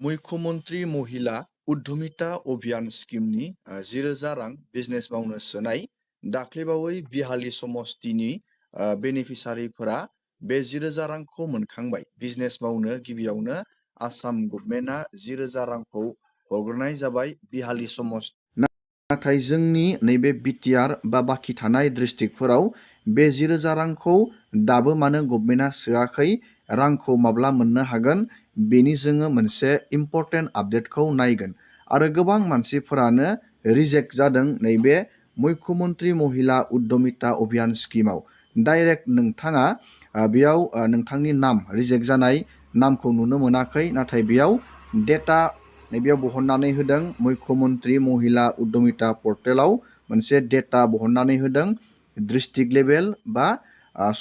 मुख्यमन्त्री महिला उद्यमिता अभियान स्किमनि 10,000 रां बिजनेस मावनो सोनाय दाख्लैबावै बिहाली समस्तिनि बेनिफिसारिफोरा बे 10,000 रांखौ मोनखांबाय। बिजनेस मावनो गिबियावनो आसाम गभर्नमेन्टआ 10,000 रांखौ हरग्रोनाय जाबाय बिहाली समस्ति। नाथाय जोंनि नैबे बिटिआर बा बाखि थानाय डिस्ट्रिक्टफोराव बे 10,000 रांखौ दाबो मानो गभर्नमेन्टआ सोआखै, रांखौ माब्ला मोननो हागोन, बेनि जोङो मोनसे इम्पर्टेन्ट आपडेटखौ नायगोन। आरो गोबां मानसिफोरानो रिजेक्ट जादों नैबे मुख्यमन्त्री महिला उद्यमिता अभियान स्किमाव। डाइरेक्ट नोंथाङा बेयाव नोंथांनि नाम रिजेक्ट जानाय नामखौ नुनो मोनाखै, नाथाय बेयाव डेटा नैबेयाव बहननानै होदों। मुख्यमन्त्री महिला उद्यमिता पर्टेलाव मोनसे डेटा बहननानै होदों। डिस्ट्रिक्ट लेभेल बा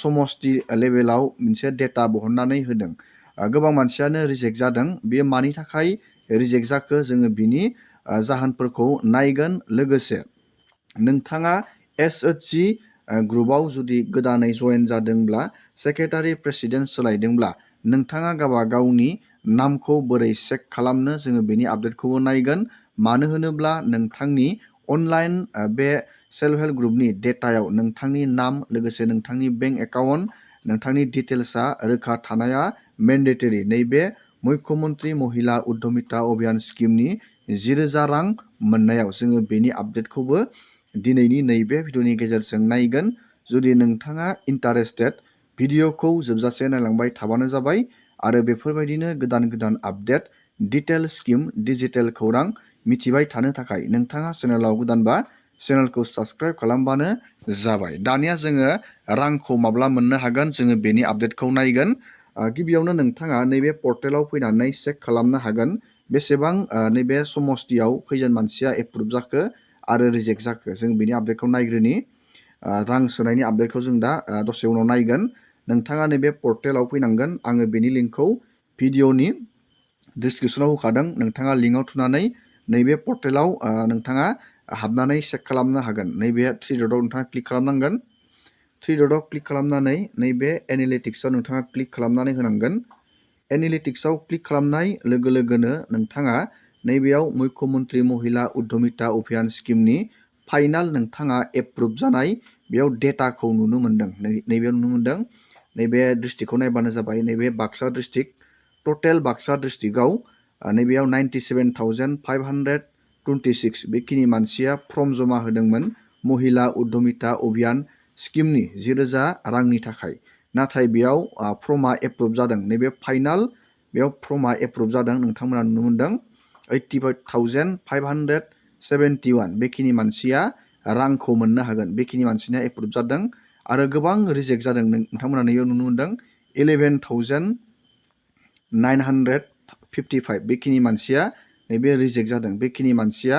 समस्ति लेभेलाव मोनसे डेटा बहननानै होदों। गोबां मानसियानो रिजेक्ट जादों। बेयो मानि थाखाय रिजेक्ट जाखो, जोङो बिनि जाहोनफोरखौ नायगोन। लोगोसे नोंथाङा एसएचजि ग्रुपआव जुदि गोदानै जयेन जादोंब्ला, सेक्रेटारि प्रेसिडेन्ट सोलायदोंब्ला, नोंथाङा गावबा गावनि नामखौ बोरै चेक खालामनो, जोङो बेनि आपडेटखौबो नायगोन। मानो होनोब्ला नोंथांनि अनलाइन बे सेल्फ हेल्प ग्रुपनि डेटायाव नोंथांनि नाम लोगोसे नोंथांनि बेंक एकाउन्ट, नोंथांनि डिटेल्सआ रोखा थानाया मेन्डेटरि। नैबे मुख्यमन्त्री महिला उद्यमिता अभियान स्किमनि 10,000 रां मोननायाव जोङो बेनि आपडेटखौबो दिनैनि नैबे भिडिअनि गेजेरजों नायगोन। जुदि नोंथाङा इन्टारेस्टेड, भिडिअखौ जोबजासे नायलांबाय थाबानो जाबाय। आरो बेफोरबायदिनो गोदान गोदान आपडेट, डिटेल स्किम, डिजिटेल खौरां मिथिबाय थानो थाखाय नोंथाङा चेनेलाव गोदानबा चेनेलखौ साबस्क्राइब खालामबानो जाबाय। दानिया जोङो रांखौ माब्ला मोननो हागोन, जोङो बेनि आपडेटखौ नायगोन। गिबियावनो नोंथाङा नैबे पर्टेलाव फैनानै चेक खालामनो हागोन बेसेबां नैबे समस्तियाव खैजोन मानसिया एप्रुभ जाखो आरो रिजेक्ट जाखो। जों बेनि आपडेटखौ नायग्रोनि। रां सोनायनि आपडेटखौ जों दा दसे उनाव नायगोन। नोंथाङा नैबे पर्टेलाव फैनांगोन। आङो बेनि लिंकखौ भिडिअनि डिसक्रिपसनाव होखादों। नोंथाङा लिंकआव थुनानै नैबे पर्टेलाव नोंथाङा हाबनानै चेक खालामनो हागोन। नैबे 3 डटआव नोंथाङा क्लिक खालामनांगोन। 3 डटआव क्लिक खालामनानै नैबे एनालिटिक्सआव नोंथाङा क्लिक खालामनानै होनांगोन। एनालिटिक्सआव क्लिक खालामनाय लोगो लोगोनो नोंथाङा नैबेयाव मुख्यमन्त्री महिला उद्यमिता अभियान स्किमनि फाइनाल नोंथाङा एप्रुभ जानाय बेयाव डेटाखौ नुनो मोन्दों। नैबेयाव नुनो मोन्दों। नैबे डिस्ट्रिक्टखौ नायबानो जाबाय। नैबे बाक्सा डिस्ट्रिक्ट, टटेल बाक्सा डिस्ट्रिक्टआव नैबेयाव 97,526 बेखिनि मानसिया फर्म जमा होदोंमोन महिला उद्यमिता अभियान स्किमनि 10,000 रांनि थाखाय। नाथाय बेयाव फर्मआ एप्रुभ जादों। नैबे फाइनाल बेयाव फर्मआ एप्रुभ जादों। नोंथांमोना नुनो मोन्दों 85,571 बेखिनि मानसिया रांखौ मोननो हागोन। बेखिनि मानसिना एप्रुभ जादों। आरो गोबां रिजेक्ट जादों। नोंथांमोना नैयाव नुनो मोन्दों 11,955 बेखिनि मानसिया नैबे रिजेक्ट जादों। बेखिनि मानसिया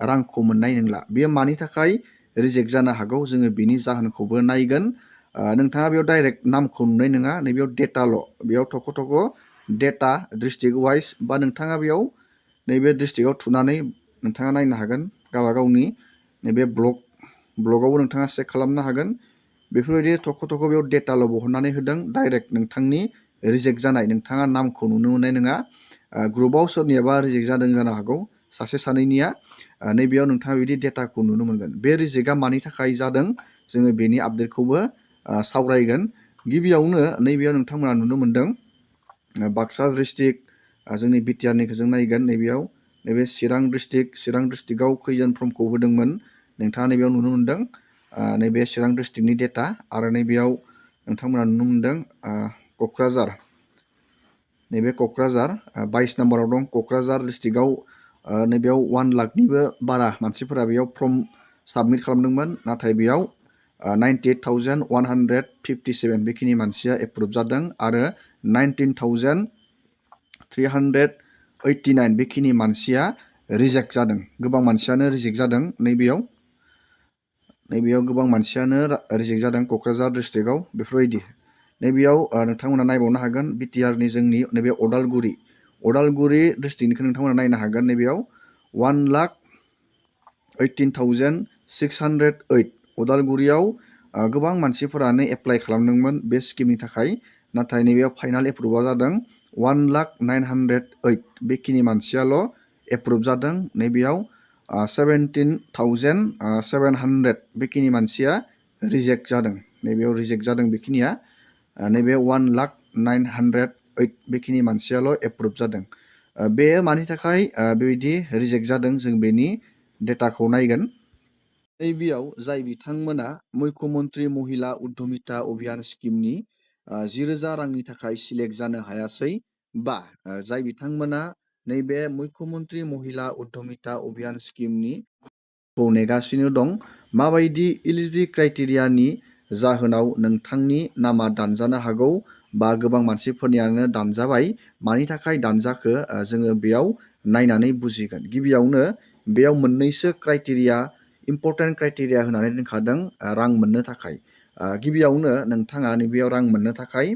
रांखौ मोननाय नंला। बेयो मानि थाखाय रिजेक्ट जानो हागौ, जोङो बिनि जाहोनखौबो नायगोन। नोंथाङा बेयाव डाइरेक्ट नामखौ नुनाय नङा। नैबेयाव डेटाल', बेयाव थख' थख' डेटा डिस्ट्रिक्ट वाइज, बा नोंथाङा बेयाव नैबे डिस्ट्रिक्टआव थुनानै नोंथाङा नायनो हागोन। गावबा गावनि नैबे ब्लगावबो नोंथाङा चेक खालामनो हागोन। बेफोरबायदि थख' थख' बेयाव डेटाल' बहननानै होदों। डाइरेक्ट नोंथांनि रिजेक्ट जानाय नोंथाङा नामखौ नुनो मोननाय नङा। ग्रुपआव सोरनियाबा रिजेक्ट जादों जानो हागौ, सासे सानैनिया। नैबेयाव नोंथाङा बिदि डेटाखौ नुनो मोनगोन। बे रिजेक्टआ मानि थाखाय जादों, जोङो बेनि आपडेटखौबो सावरायगोन। गिबियावनो नैबेयाव नोंथांमोना नुनो मोन्दों बाक्सा डिस्ट्रिक्ट, जोंनि बिटिआरनिखौ जों नायगोन। नैबेयाव नैबे चिरां डिस्ट्रिक्टआव खैजोन फर्मखौ होदोंमोन नोंथाङा नैबेयाव नुनो मोन्दों। नैबे चिरां डिस्ट्रिक्टनि डेटा। आरो नैबेयाव नोंथांमोना नुनो मोन्दों क'क्राझार, नैबे क'क्राझार 22 नम्बराव दं। क'क्राझार डिस्ट्रिक्टआव नैबेयाव 1 लाखनिबो बारा मानसिफोरा बेयाव फर्म साबमिट खालामदोंमोन। नाथाय बेयाव 98,157 बेखिनि मानसिया एप्रुभ जादों। आरो 19,389 बेखिनि मानसिया रिजेक्ट जादों। गोबां मानसियानो रिजेक्ट जादों। नैबेयाव गोबां मानसियानो रिजेक्ट जादों क'क्राझार डिस्ट्रिक्टआव। बेफोरबायदि नैबेयाव नोंथांमोना नायबावनो हागोन। बिटिआरनि जोंनि नैबे अदालगुरि डिस्ट्रिक्टनिखौ नोंथांमोना नायनो हागोन। नैबेयाव 1,18,608 अदालगुरियाव गोबां मानसिफोरानो एप्लाइ खालामदोंमोन बे स्किमनि थाखाय। नाथाय नैबेयाव फाइनाल एप्रुभा जादों 1,09,800 बेखिनि मानसियाल' एप्रुभ जादों। नैबेयाव 17,700 बेखिनि मानसिया रिजेक्ट जादों। नैबेयाव रिजेक्ट जादों बेखिनिया। नैबे 1,09,800 बेखिनि मानसियाल' एप्रुभ जादों। बे मानि थाखाय बेबायदि रिजेक्ट जादों जों बेनि डेटाखौ नायगोन। नैबेयाव जाय बिथांमोना मुख्यमन्त्रि महिला उद्यमिता अभियान स्किमनि 10,000 रांनि थाखाय सिलेक्ट जानो हायासै, बा जाय बिथांमोना नैबे मुख्यमन्त्रि महिला उद्यमिता अभियान स्किमनि नेगासिनो दं, माबायदि इलिजिबिलिटि क्राइटेरियानि जाहोनाव नोंथांनि नामा दानजानो हागौ, बा गोबां मानसिफोरनियानो दानजाबाय, मानि थाखाय दानजाखो जोङो बेयाव नायनानै बुजिगोन। गिबियावनो बेयाव मोननैसो क्राइटेरिया, इम्परटेन्ट क्राइटेरिया होनानै दोनखादों रां मोननो थाखाय। गिबियावनो नोंथाङा नैबेयाव रां मोननो थाखाय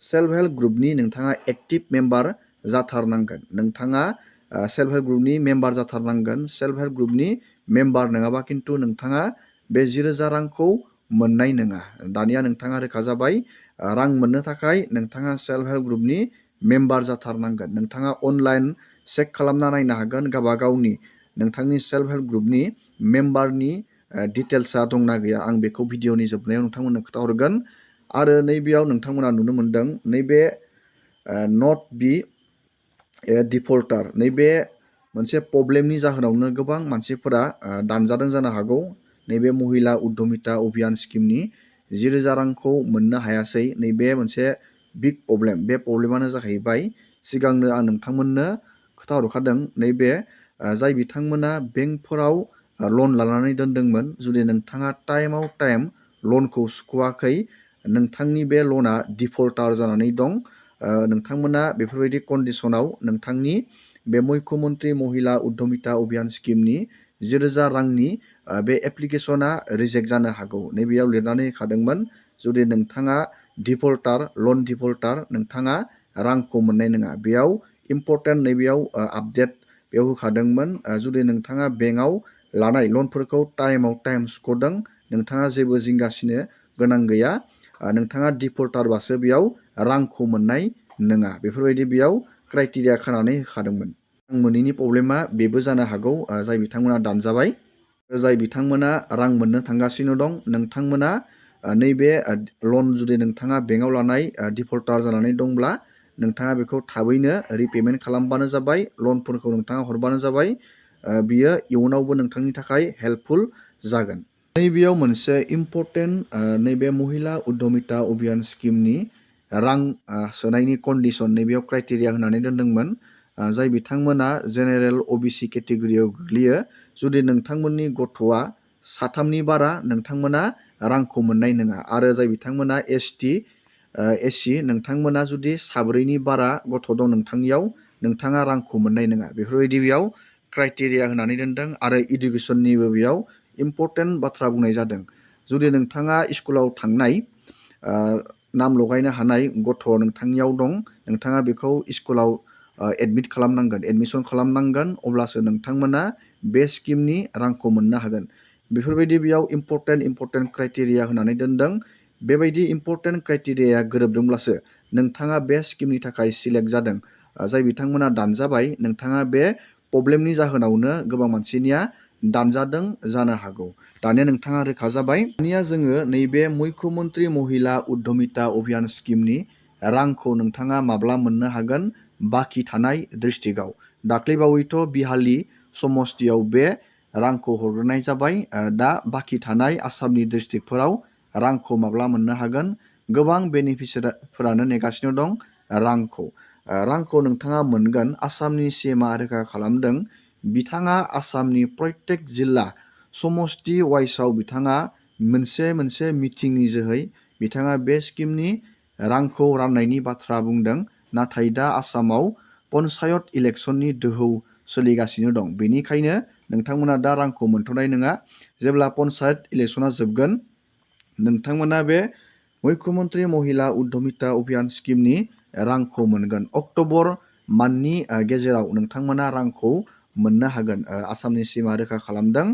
सेल्फ हेल्प ग्रुपनि नोंथाङा एक्टिभ मेम्बार जाथारनांगोन। नोंथाङा सेल्फ हेल्प ग्रुपनि मेम्बार जाथारनांगोन। सेल्फ हेल्प ग्रुपनि मेम्बार नङाबा खिन्थु नोंथाङा बे 10,000 रांखौ मोननाय नङा। दानिया नोंथाङा रोखा जाबाय, रां मोननो थाखाय नोंथाङा सेल्फ हेल्प ग्रुपनि मेम्बार जाथारनांगोन। नोंथाङा अनलाइन चेक खालामना नायनो हागोन गावबा गावनि नोंथांनि सेल्फ हेल्प ग्रुपनि मेम्बारनि डिटेल्सआ दंना गैया। आं बेखौ भिडिअनि जोबनायाव नोंथांमोननो खोन्थाहरगोन। आरो नैबेयाव नोंथांमोना नुनो मोनदों नैबे नट बि डिफल्टार, नैबे मोनसे प्रब्लेमनि जाहोनावनो गोबां मानसिफोरा दानजादों जानो हागौ। नैबे महिला उद्यमिता अभियान स्किमनि 10,000 रांखौ मोननो हायासै। नैबे मोनसे बिग प्रब्लेम। बे प्रब्लेमानो जाहैबाय, सिगांनो आं नोंथांमोननो खोन्थाहरखादों, नैबे जाय बिथांमोना बेंकफोराव लन लानानै दोनदोंमोन, जुदि नोंथाङा टाइमाव टाइम लनखौ सुख'वाखै, नोंथांनि बे लना डिफल्टार जानानै दं। नोंथांमोना बेफोरबायदि कन्डिसनाव नोंथांनि बे मुख्यमन्त्रि महिला उद्यमिता अभियान स्किमनि 10,000 रांनि बे एप्लिकेसना रिजेक्ट जानो हागौ। नैबेयाव लिरनानै होखादोंमोन, जुदि नोंथाङा डिफल्टार, लन डिफल्टार, नोंथाङा रांखौ मोननाय नङा। बेयाव इम्परटेन्ट नैबेयाव आपडेट बेयाव होखादोंमोन, जुदि नोंथाङा बेंकआव लानाय लनफोरखौ टाइमाव टाइम सुख'दों, नोंथाङा जेबो जिंगासिनो गोनां गैया। नोंथाङा डिफल्टारबासो बेयाव रांखौ मोननाय नङा। बेफोरबायदि बेयाव क्राइटेरिया खानानै होखादोंमोन। रां मोनैनि प्रब्लेमा बेबो जानो हागौ जाय बिथांमोना दानजाबाय। जाय बिथांमोना रां मोननो थांगासिनो दं, नोंथांमोना नैबे लन जुदि नोंथाङा बेंकआव लानाय डिफल्टार जानानै दंब्ला, नोंथाङा बेखौ थाबैनो रिपेमेन्ट खालामबानो जाबाय, लनफोरखौ नोंथाङा हरबानो जाबाय। बियो इयुनावबो नोंथांनि थाखाय हेल्पफुल जागोन। नैबेयाव मोनसे इम्परटेन्ट नैबे महिला उद्यमिता अभियान स्किमनि रां सोनायनि कन्डिसन, नैबेयाव क्राइटेरिया होनानै दोनदोंमोन। जाय बिथांमोना जेनेरेल अबिसि केटेगरियाव गोग्लैयो, जुदि नोंथांमोननि गथ'आ 3नि बारा, नोंथांमोना रांखौ मोननाय नङा। आरो जाय बिथांमोना एसटि, एससि, नोंथांमोना जुदि 4नि बारा गथ' दं नोंथांनियाव, नोंथाङा रांखौ मोननाय नङा। बेफोरबायदि बेयाव क्राइटेरिया होनानै दोनदों। आरो इडुकेसननिबो बेयाव इम्परटेन्ट बाथ्रा बुंनाय जादों। जुदि नोंथाङा स्कुलाव थांनाय, नाम लगायनो हानाय गथ' नोंथांनियाव दं, नोंथाङा बेखौ स्कुलाव एडमिट खालामनांगोन, एडमिसन खालामनांगोन, अब्लासो नोंथांमोना बे स्किमनि रांखौ मोननो हागोन। बेफोरबायदि बेयाव इम्परटेन्ट क्राइटेरिया होनानै दोनदों। बेबायदि इम्परटेन्ट क्राइटेरियाया गोरोबदोंब्लासो नोंथाङा बे स्किमनि थाखाय सिलेक्ट जादों। जाय बिथांमोना दानजाबाय, नोंथाङा बे प्रब्लेमनि जाहोनावनो गोबां मानसिनिया दानजादों जानो हागौ। दानिया नोंथाङा रोखा जाबाय। दानिया जोङो नैबे मुख्यमन्त्रि महिला उद्यमिता अभियान स्किमनि रांखौ नोंथाङा माब्ला मोननो हागोन, बाखि थानाय डिस्ट्रिक्टआव। दाख्लैबावैथ' बिहालि समस्तियाव बे रांखौ हरग्रोनाय जाबाय। दा बाखि थानाय आसामनि डिस्ट्रिक्टफोराव रांखौ माब्ला मोननो हागोन। गोबां बेनिफिसियारिफोरानो नेगासिनो दं रांखौ। रांखौ नोंथाङा मोनगोन। आसामनि सिएमआ रोखा खालामदों, बिथाङा आसामनि प्रत्येक जिल्ला समस्ति वाइसआव बिथाङा मोनसे मिटिंनि जोहै बिथाङा बे स्किमनि रांखौ राननायनि बाथ्रा बुंदों। नाथाय दा आसामाव पन्सायत इलेक्सननि दोहौ सोलिगासिनो दं। बेनिखायनो नोंथांमोना दा रांखौ मोनथ'नाय नङा। जेब्ला पन्सायत इलेक्सना जोबगोन, नोंथांमोना बे मुख्यमन्त्रि महिला उद्यमिता अभियान स्किमनि रांखौ मोनगोन। अक्ट'बर मान्थनि गेजेराव नोंथांमोना रांखौ मोननो हागोन। आसामनि सिएमआ रोखा खालामदों।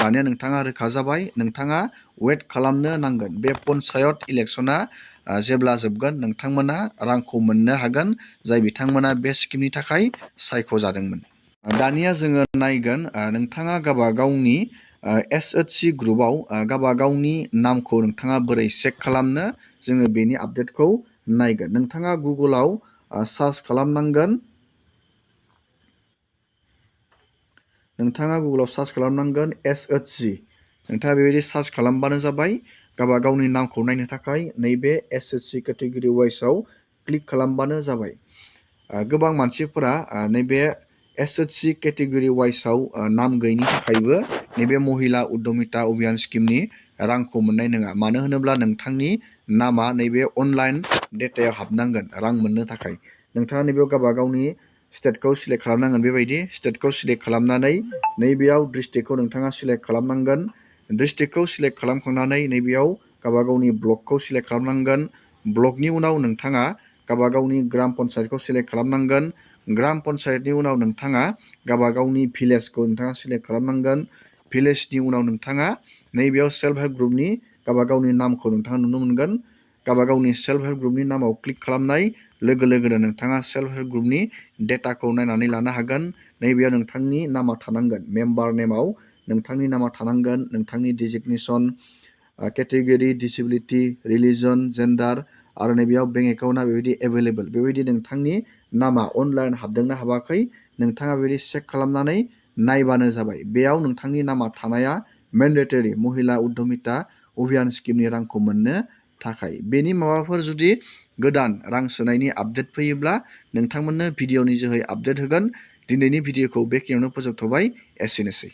दानिया नोंथाङा रोखा जाबाय। नोंथाङा वेट खालामनो नांगोन। बे पन्सायत इलेक्सना जेब्ला जोबगोन नोंथांमोना रांखौ मोननो हागोन जाय बिथांमोना बे स्किमनि थाखाय सायख'जादोंमोन। दानिया जोङो नायगोन नोंथाङा गावबा गावनि SHC ग्रुपआव गावबा गावनि नामखौ नोंथाङा बोरै चेक खालामनो जोङो बेनि आपडेटखौ नायगोन। नोंथाङा गुगोलाव सार्च खालामनांगोन। SHC नोंथाङा बेबायदि सार्च खालामबानो जाबाय। गावबा गावनि नामखौ नायनो थाखाय नैबे SHC केटेगरि वाइसआव क्लिक खालामबानो जाबाय। गोबां मानसिफोरा नैबे SHC केटेगरि वाइसआव नाम गैयिनि थाखायबो नैबे महिला उद्यमिता अभियान स्किमनि रांखौ मोननाय नङा। मानो होनोब्ला नोंथांनि नामा नैबे अनलाइन डेटायाव हाबनांगोन रां मोननो थाखाय। नोंथाङा नैबेयाव गावबा गावनि स्टेटखौ सिलेक्ट खालामनांगोन। बेबायदि स्टेटखौ सिलेक्ट खालामनानै नैबेयाव डिस्ट्रिक्टखौ नोंथाङा सिलेक्ट खालामनांगोन। डिस्ट्रिक्टखौ सिलेक्ट खालामखांनानै नैबेयाव गावबा गावनि ब्लकखौ सिलेक्ट खालामनांगोन। ब्लकनि उनाव नोंथाङा गावबा गावनि ग्राम पन्सायतखौ सिलेक्ट खालामनांगोन। ग्राम पन्सायतनि उनाव नोंथाङा गावबा गावनि भिलेजखौ नोंथाङा सिलेक्ट खालामनांगोन। भिलेजनि उनाव नोंथाङा नैबेयाव सेल्फ हेल्प ग्रुपनि गावबा गावनि नामखौ नोंथाङा नुनो मोनगोन। गावबा गावनि सेल्फ हेल्प ग्रुपनि नामाव क्लिक खालामनाय लोगो लोगोनो नोंथाङा सेल्फ हेल्प ग्रुपनि डेटाखौ नायनानै लानो हागोन। नैबेयाव नोंथांनि नामा थानांगोन। मेम्बार नेमाव नोंथांनि नामा थानांगोन। नोंथांनि डिजिगनेसन, केटेगरि, डिसेबिलिटि, रिलिजन, जेन्डार आरो नैबेयाव बेंक एकाउन्टआ बेबायदि एभेलेबल। बेबायदि नोंथांनि नामा अनलाइन हाबदोंना हाबाखै नोंथाङा बेबायदि चेक खालामनानै नायबानो जाबाय। बेयाव नोंथांनि नामा थानाया मेन्डेटरि महिला उद्यमिता अभियान स्किमनि रांखौ मोननो थाखाय। बेनि माबाफोर जुदि गोदान रां सोनायनि आपडेट फैयोब्ला नोंथांमोननो भिडिअनि जोहै आपडेट होगोन। दिनैनि भिडिअखौ बेखिनियावनो फोजोबथ'बाय। एसेनोसै।